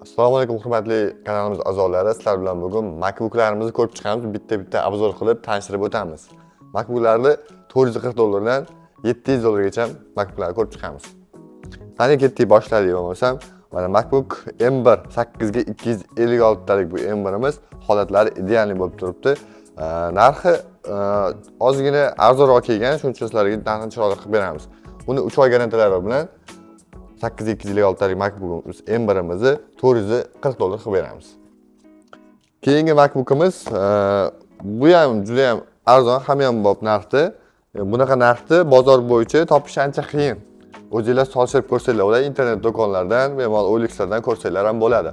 Assalomu alaykum, hurmatli kanalimiz a'zolari. Sizlar bilan bugun MacBooklarimizni ko'rib chiqamiz, bitta-bitta обзор qilib tanishtirib o'tamiz. MacBooklarni 440 dollardan 700 dollargacha MacBooklarni ko'rib chiqamiz. Qani ketdik, boshladik bo'lmasam. Mana MacBook M1 8 ga 256 talik bu M1imiz holatlari идеальный bo'lib turibdi. Narxi ozgina arzonroq kelgan, shuning uchun sizlarga narxini chiroyli qilib beramiz. Buni 3 oy garantiyalari bilan 8 ga 256 talik MacBookimiz M1imizni 440 dollar qilib beramiz. Keyingi MacBookimiz bu ham juda ham arzon, hamyonbop narxda. Bunaqa narxni bozor bo'yicha topish ancha qiyin. O'zinglar solishtirib ko'rsanglar bo'ladi, internet do'konlardan, bemalol OLXlardan ko'rsanglar ham bo'ladi.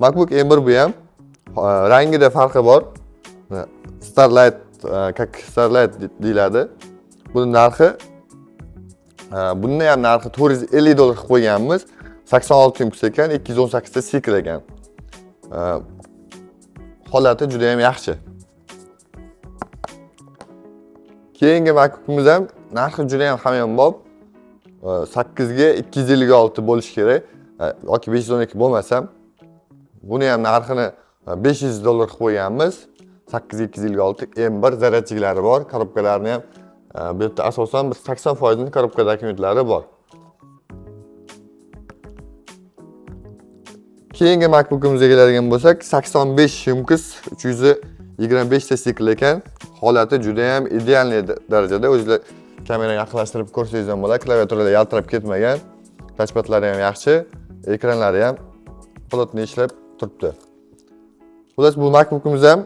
MacBook M1 bu ham rangida farqi bor. Starlight, как Starlight deyiladi. Buni narxi, buni ham narxi 450 dollar qilib qo'yganmiz. 86 yumkus ekan, 218 ta sikl ekan. Holati juda ham yaxshi. Keyingi MacBookimiz ham narxi juda ham hamyonbop. 8 ga 256 bo'lishi kerak. Yoki 512 bo'lmasam, buni ham narxini 500 dollar qilib qo'yganmiz. 8 ga 256 M1 zaryadchiklari bor, korobkalarini ham bu yerda asosan bir 80% korobka dokumentlari bor. Keyingi MacBookimizga keladigan bo'lsak, 85 yumkus 325 ta sikl ekan. Holati juda ham идеальный darajada. O'zinglar kamerani yaqinlashtirib ko'rsangiz ham bo'ladi. Klaviaturalar yaltirab ketmagan. Touchpadlari ham yaxshi, ekranlari ham плотно ishlab turibdi. Xullas, bu MacBookimiz ham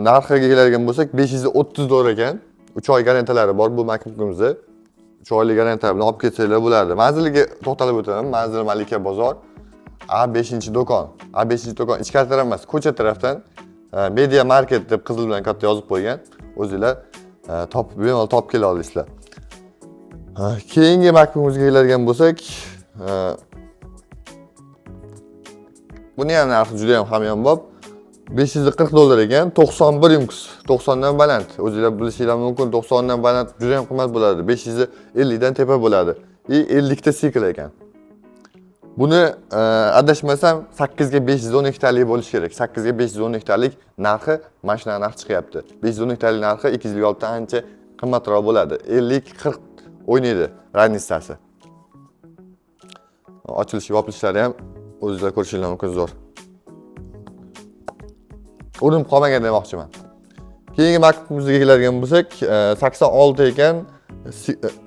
narxiga keladigan bo'lsak 530 dollar ekan. 3 oy garantiyalari bor bu MacBookimizni. 3 oylik garantiya bilan olib ketsanglar bo'ladi. Manziliga to'xtalib o'taman. Manzil Malika bozor A5 do'kon. A5 do'kon ichkari taraf emas, ko'cha tarafdan Media Market deb qizil bilan katta yozib qo'ygan. O'zinglar topib, bemalol topib kela olasizlar. Keyingi MacBookimizga keladigan bo'lsak, buni ham narxi juda ham hamyonbop. 540 dollar ekan, 91 yumkus, 90 dan baland. O'zinglar bilishinglar mumkin, 90 dan baland juda ham qimmat bo'ladi. 550 dan tepa bo'ladi. И 50 ta sikl ekan. Buni adashmasam 8 ga 512 talik bo'lishi kerak. 8 ga 512 talik narxi mana shunaqa narx chiqyapti. 512 talik narxi 256 dan ancha qimmatroq bo'ladi. 50-40 o'ynaydi разницасы. Ochilishi, yopilishlari ham o'zingizlar ko'rishinglar mumkin, zo'r. Urinib qolmagan demoqchiman. Keyingi MacBookimizga keladigan bo'lsak, 86 ekan,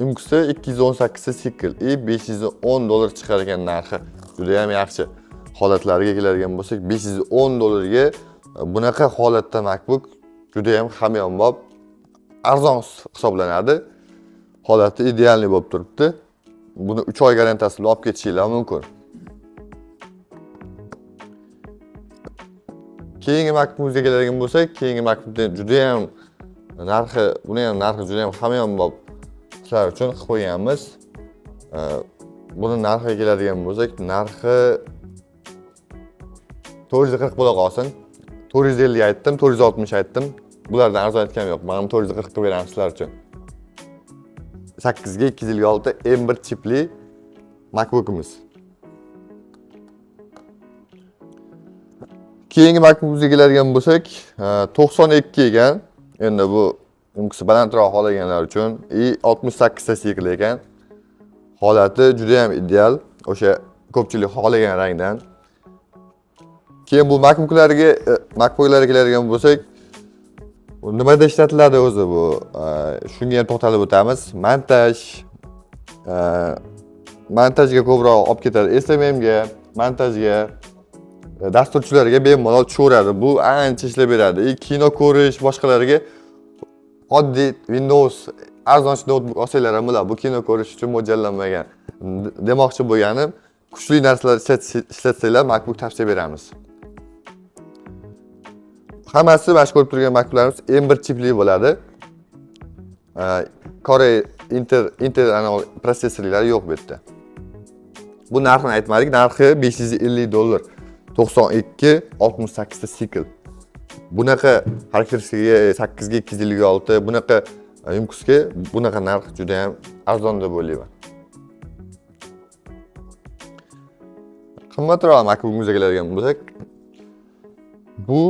yumkusi 218 ta sikl и 510 dollar chiqar ekan narxi. Juda ham yaxshi. Holatlariga keladigan bo'lsak, 510 dollarga bunaqa holatda MacBook juda ham hamyonbop, arzon hisoblanadi. Holati идеальный bo'lib turibdi. Buni 3 oy garantiyasi bilan olib ketishinglar mumkin. Keyingi MacBookimizga keladigan bo'lsak, keyingi MacBookni juda ham narxi, buni ham narxi juda ham hamyonbop sizlar uchun qilib qo'yganmiz. Buni narxiga keladigan bo'lsak, narxi 440 bo'la qolsin. 450 aytdim, 460 aytdim. Bulardan arzon aytganim yo'q. Mana 440 qilib beramiz sizlar uchun. 8 ga 256 M1 chipli MacBookimiz. Keyingi MacBookimizga keladigan bo'lsak, 92 ekan. Endi bu yumkusi balandroq xohlaganlar uchun и 68 ta sikl ekan. Holati juda ham ideal. O'sha ko'pchilik xohlagan rangdan. Keyin bu MacBooklarga keladigan bo'lsak, bu nimada ishlatiladi o'zi bu? Shunga ham to'xtalib o'tamiz. Montaj, montajga ko'proq olib ketadi. SMMga, montajga, dasturchilarga bemalol tushaveradi. Bu ancha ishlab beradi. И kino ko'rish, boshqalarga oddiy Windows arzonchi noutbuk olsanglar ham bo'ladi. Bu kino ko'rish uchun mo'ljallanmagan. Demoqchi bo'lganim, kuchli narsalar ishlatsanglar MacBook tavsiya beramiz. Hammasi mana shu ko'rib turgan MacBooklarimiz M1 chipli bo'ladi. Core Intel anavi protsessorlari yo'q bu yerda. Bu narxini aytmadik, narxi 550 dollar. 92 68 ta sikl. Bunaqa xarakteristikaga 8 ga 256 bunaqa yumkusga bunaqa narx juda ham arzon deb o'ylayman. Qimmatroq MacBook'imizga keladigan bo'lsak, bu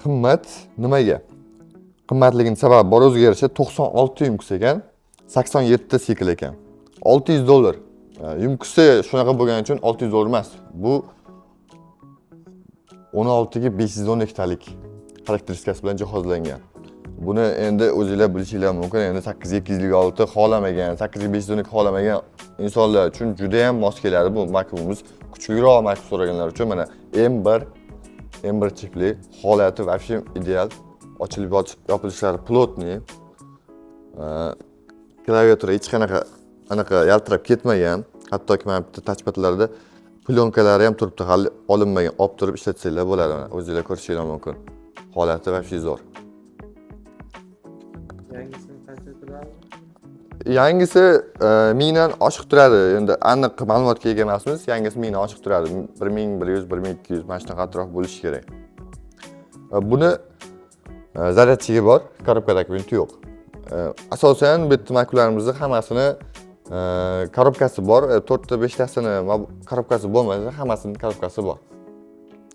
qimmat nimaga? Qimmatligini sababi bor, o'ziga yarasha 96 ёмкость ekan, 87 sikl ekan. 600 dollar. Ёмкость i shunaqa bo'lgani uchun 600 dollar emas. Bu 16 ga 512 talik xarakteristikasi bilan jihozlangan. Buni endi o'zinglar bilishinglar mumkin. Endi 8256 xohlamagan, 8512 xohlamagan insonlar uchun juda ham mos keladi bu MacBook'imiz. Kuchliroq MacBook so'raganlar uchun mana M1 chipli, holati вообще ideal. Ochilib yopilishlari плотный. Klaviatura hech qanaqa anaqa yaltirab ketmagan. Hattoki mana bitta touchpadlarda plyonkalari ham turibdi, hali olinmagan. Olib turib ishlatsanglar bo'ladi, mana o'zinglar ko'rishinglar mumkin. Holati вообще zo'r. Yangisini qancha turadi? Yangisi 1000 dan oshiq turadi. Endi aniq ma'lumotga ega emasmiz. Yangisi 1000 dan oshiq turadi. 1100, 1200, mana shunaqa atrof bo'lishi kerak. Buni зарядчик i bor, коробка dagi vinti yo'q. Asosan bu yerda MacBooklarimizni hammasini коробка si bor. To'rtta, beshtasini коробка si bo'lmasa, hammasini коробка si bor.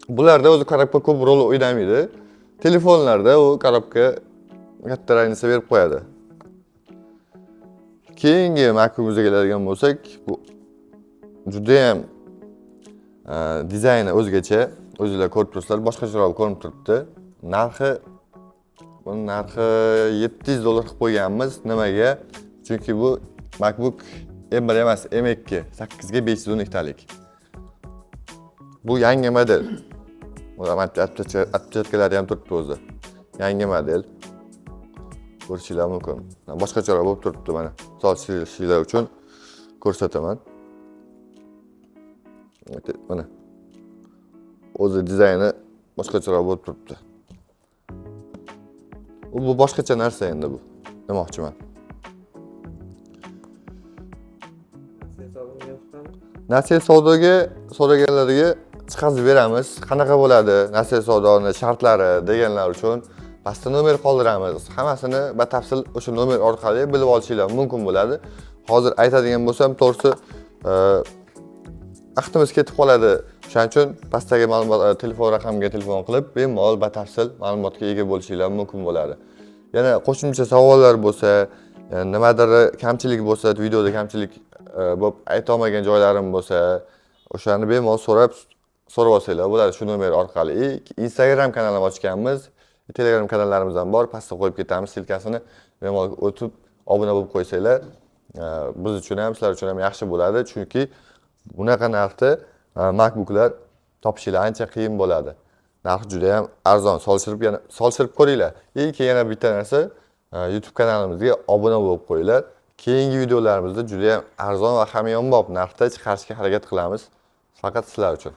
Bularda o'zi коробка ko'p rol o'ynamaydi. Telefonlarda u коробка katta разница berib qo'yadi. Keyingi MacBook'imizga keladigan bo'lsak, bu judayam dizayni o'zgacha, o'zinglar ko'rib turibsizlar, boshqacharoq ko'rinib turibdi. Narxi, buni narxi 700 dollar qilib qo'yganmiz. Nimaga? Chunki bu MacBook M1 emas, M2, 8 ga 512 talik. Bu yangi model. Отпечатка lari ham turibdi o'zi. Yangi model. Ko'rishinglar mumkin. Boshqacharoq bo'lib turibdi mana. Solishtirishinglar uchun ko'rsataman. Mana. O'zi dizayni boshqacharoq bo'lib turibdi. Bu boshqacha narsa endi bu. Demoqchiman. Nasiya savdoga chiqami? Nasiya savdoga so'raganlarga chiqazib beramiz. Qanaqa bo'ladi nasiya savdoni shartlari deganlar uchun pastda nomer qoldiramiz. Hammasini batafsil o'sha nomer orqali bilib olishinglar mumkin bo'ladi. Hozir aytadigan bo'lsam, to'g'risi, vaqtimiz ketib qoladi. O'shaning uchun pastdagi ma'lumot, telefon raqamiga telefon qilib, bemalol batafsil ma'lumotga ega bo'lishinglar mumkin bo'ladi. Yana qo'shimcha savollar bo'lsa, nimadir kamchilik bo'lsa, videoda kamchilik bo'lib ayta olmagan joylarim bo'lsa, o'shani bemalol so'rab olsanglar bo'ladi shu nomer orqali. И Instagram kanalim ochganmiz. Telegram kanallarimiz ham bor, pastda qo'yib ketamiz ссылка sini. Bemalol o'tib obuna bo'lib qo'ysanglar, biz uchun ham, sizlar uchun ham yaxshi bo'ladi, chunki bunaqa narxda MacBooklar topishinglar ancha qiyin bo'ladi. Narxi juda ham arzon, solishtirib, yana solishtirib ko'ringlar. И keyin yana bitta narsa, YouTube kanalimizga obuna bo'lib qo'yinglar. Keyingi videolarimizda juda ham arzon va hamyonbop narxda chiqarishga harakat qilamiz. Faqat sizlar uchun.